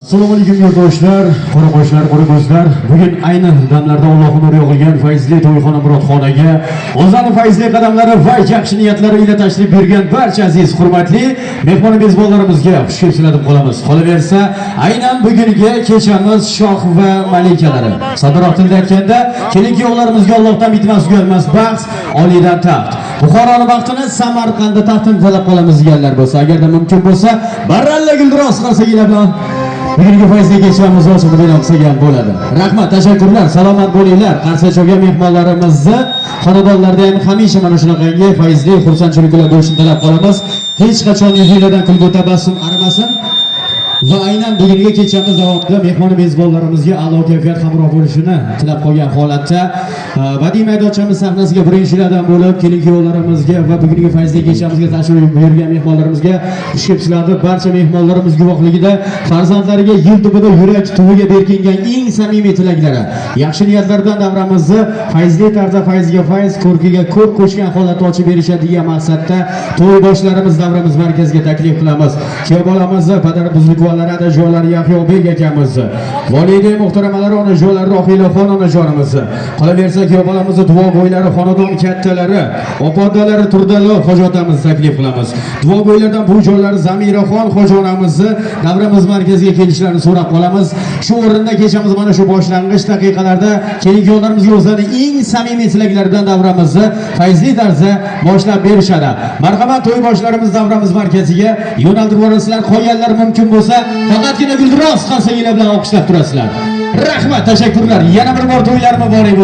Assalomu alaykum yurtdoshlar, qora qoshlar, qora ko'zlar. Bugun ayni damlarda Allohning nuri yog'ilgan fayzli to'yxona Murodxonaga o'zlarining fayzli qadamlari va yaxshi niyatlari ila tashrif buyurgan barcha aziz, hurmatli mehmon mezbonlarimizga xush kelibsizlar deb qolamiz. Qolaversa, aynan bugungi kechamiz shoh va malikalari. Soddaroq tilda aytganda, kelin kuyovlarimizga Allohdan bitmas tuganmas baxt, oliydan taxt. Buxoroni baxtini Samarqandda taxtini talab qolamiz deganlar bo'lsa, agarda mumkin bo'lsa, baralla guldiroz qarsagilar bilan bugungi fayzli kechamiz ochig'ini e'lon qilsak ham bo'ladi. Rahmat, tashakkurlar, salomat bo'linglar. Qarsak chalgan mehmonlarimizni xonadonlarda ham hamisha mana shunaqangi fayzli xursandchiliklar bo'lishini tilab qolamiz. Hech qachon yuzinglardan kulgu tabassum arimasin. Va aynan bugungi kechamiz davomida mehmon mezbonlarimizga a'lo kayfiyat hamroh bo'lishini tilab qolgan holatda badiiy maydonchamiz sahnasiga birinchilardan bo'lib kelin kuyovlarimizga va bugungi fayzli kechamizga tashrif buyurgan mehmonlarimizga xush kelibsizlar deb barcha mehmonlarimiz guvohligida farzandlariga yil tubida yurak tuviga berkingan eng samimiy tilaklari, yaxshi niyatlar bilan davramizni fayzli tarzda fayzga fayz, ko'rkiga ko'rk qo'shgan holatda ochib berishadi degan maqsadda to'y boshlarimiz davramiz markaziga taklif qilamiz. Kuyov bolamizni padar buzrukvalari adajonlari Yahyobek akamizni, volidai muhtaramalari onajonlari Rohilaxon onajonimizni, qolaversa kuyov bolamizni duogo'ylari xonadon kattalari opa-odalari Turdallo hoji otamizni taklif qilamiz. Duogo'ylardan buvijonlari Zamiraxon hoji onamizni davramiz markaziga kelishlarini so'rab qolamiz. Shu o'rinda kechamiz mana shu boshlang'ich daqiqalarda kelin kuyovlarimizga o'zlarining eng samimiy tilaklari bilan davramizni fayzli tarzda boshlab berishadi. Marhamat, to'y boshlarimiz davramiz markaziga yo'naltirib yuborasizlar. Qolganlar mumkin bo'lsa faqatgina guldiroz qarsagilar bilan olqishlab turasizlar. Rahmat, tashakkurlar. Yana bir bor to'ylar muborak bo'lsin.